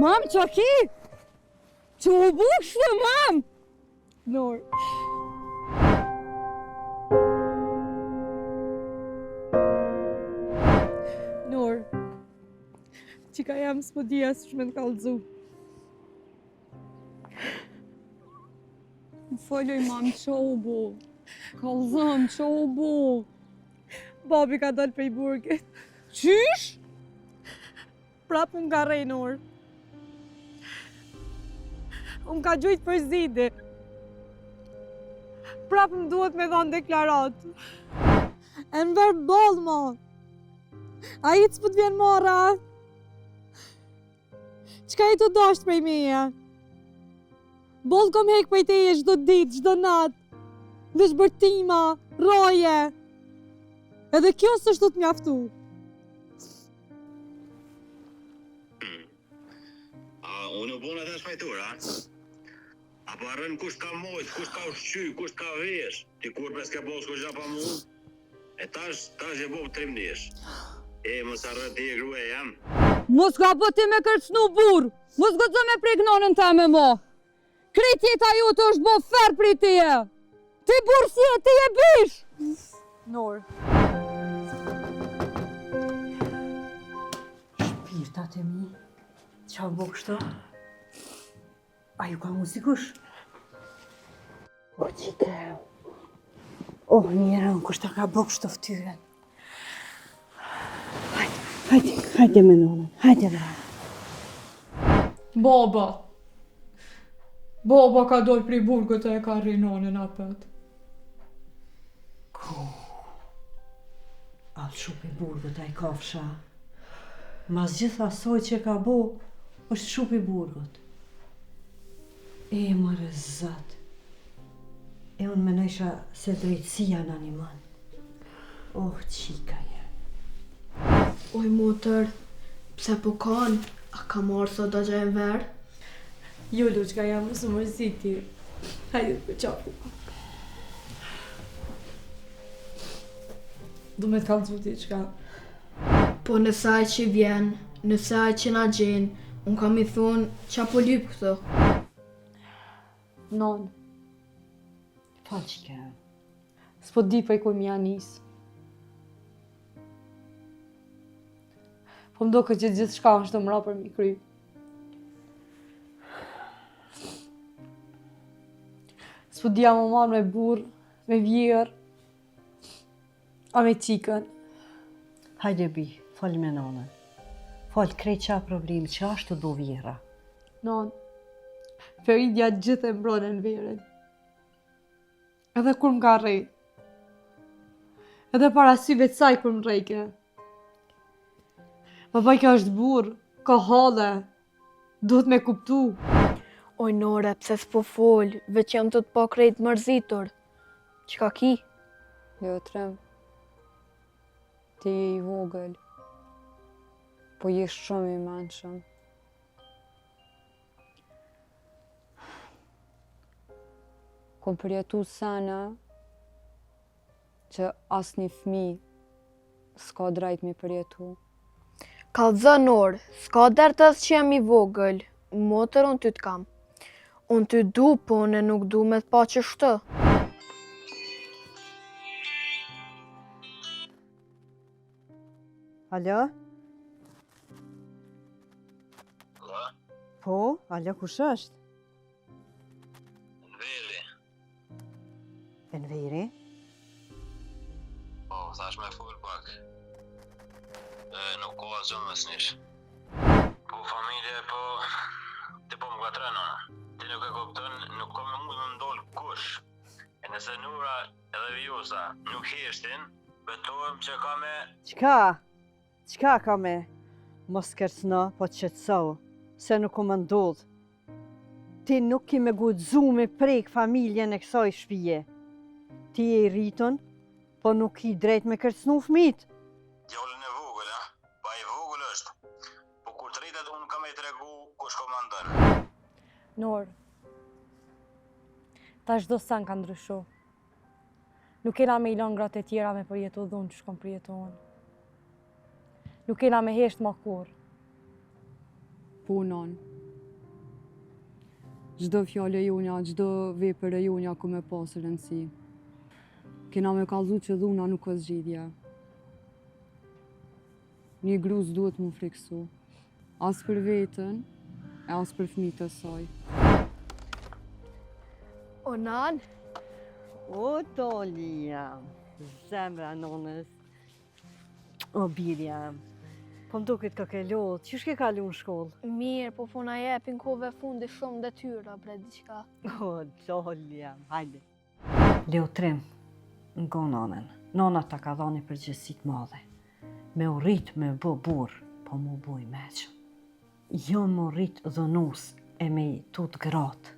Mam, qa ki? Që u bu kështu, mam? Nur. Nur. Qika jem s'po di as qysh me të kallzu. Më fol oj mam, qa u bu? Kallzom, qa u bu? Babi ka dalë prej burgit. Qysh? Prapë më ka rrejt, Nur. Më ka gjujt për zidi. Prapë më duhet me dhanë deklaratë. Enver boll mo. A hiç s'po të vjen marre? Çka je tu dasht prej meje? Boll kom hek prej teje çdo ditë, çdo natë. Veç bërtima, rrahje. Edhe kjo s'është tu të mjaftu. A, unë u bona tash fajtor, a? A po harron kush t'ka mojt, kush t'ka ushqy, kush t'ka vesh? Ti kurrë pe s'ke bo kurgja pa mu? E tash, tash je bo trimnish. E, mos harro ti je gruaja jem. Mos gabo ti me kërcnu burrë, mos guxo me prek nonën teme mo. Krejt jeta jote është bo ferr prej teje. Ti burrë s'je, ti je bishë. Nur. Shpirtat e mi, qa u bo kështu? A ju ka ngu dikush? O, qike, o, njerën, kush ta ka bo kështu ftyrën? Hajde, hajde, hajde me nonën, hajde me nonën. Baba, baba ka dalë prej burgut e ka rreh nonën apet. Ku? A lshu prej burgut ai kafsha. Mas gjithë asoj që ka bo, është lshu prej burgut. E more zot. E unë menojsha se drejtësia na nimon. Oh, qika je. Oj motër, pse po kan, a ka marrë sot axha Enver? Jo, Luçka jem, mos u mërziti. Hajde të përqafi pak. Du me të kallzu diçka. Po nëse ai që vjen, nëse ai që na gjen, unë kam i thonë, qa po lyp këtu? Non. Fol qika. S'po di prej ku me ja nis. Po më doket që gjithçka është tu m'ra përmi kry. S'po di a m'u marrë me burrë, me vjehrr, a me qikën. Hajde bi, fol me nonën. Fol krejt qa problem që ashtu do vjehrra. Nonë, Feridja gjithë e mbron Enverin. Edhe kur më ka rrejt. Edhe para syve të saj kur më rrejke. Babajka është burrë, ka halle, duhet me kuptu. Oj Nore, pse s'po fol, veç jam tu të pa krejt mërzitur. Çka ki? Jo, trem. Ti je i vogël. Po je shumë i mençëm. Kom përjetu sene që asnjë fmi s'ka drejt mi përjetu. Kallzo Norë, s'ka dert as që jam i vogël, motër unë ty t'kam. Unë ty du, po unë nuk du me t'pa qështu. Alo? Po, alo, kush është? Enveri. Enveri? Po, thash me fol pak. E, nuk ka asgjë mes nesh. Po, familje, po... Ti po më ngatërron, Ti nuk e kupton, nuk ka me mujt me m'ndal kush. E nëse Nura edhe Vjosa nuk heshtin, betohem që ka me... Çka? Çka ka me? Mos kërcno, po qetësohu, se nuk ka me ndodhë. Ti nuk ki me guxu me prek familjen e kësaj shpije. Ti je i rritun, po nuk ki drejt me kërcnu fmit. Djalin e vogël, a? Pa i vogël është. Po kur të rritet unë kam me i tregu kush komandon. Norë, tash çdo sen ka ndryshu. Nuk kena me i lënë gratë e tjera me përjetu dhunë që shkom përjetu unë. Nuk kena me hesht ma kurrë. Po, nonë. Çdo fjalë e jonja, çdo vepër e jonja ka me pas rëndësi. Kena me kallzu që dhuna nuk o zgjidhje. Një gru s'duhet m'u friksu. As për veten, e as për fëmijët e saj. O nan, O dali jem, zemra nonës. O biri jem. Po më duket koke lodhë, qysh ke kalu në shkollë? Mirë, po po na jepin kohëve fundi shumë detyra, bre diçka. O dali jem, hajde. Leotrim, ngo nonën. Nona ta ka dhënë përgjegjësi të madhe. Me u rrit me u bo burrë, po m'u bo i meçëm. Jo m'u rrit dhunus e me i tut gratë,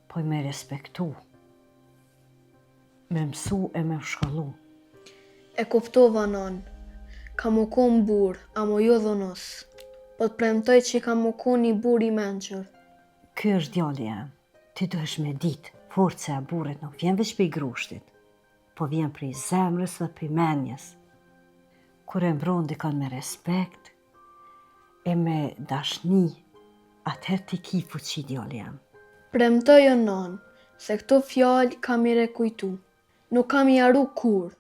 po me respektu. Me mësu e me u shkollu. E kuptova nonë. Kam m'u kon burrë, amo jo dhunus. Po të premtoj që kam m'u kon një burrë i mençur. Ky është djali jem. Ti duhesh me ditë, forca e burrit nuk vjen veç prej grushtit, po vjen prej zemrës dhe prej menjes. Kur e mbron dikon me respekt e me dashni, atëherë ti ki fuqi djali jem. Premtoj o nonë, se këto fjalë kam i rekujtu. Nuk kam i harru kurrë.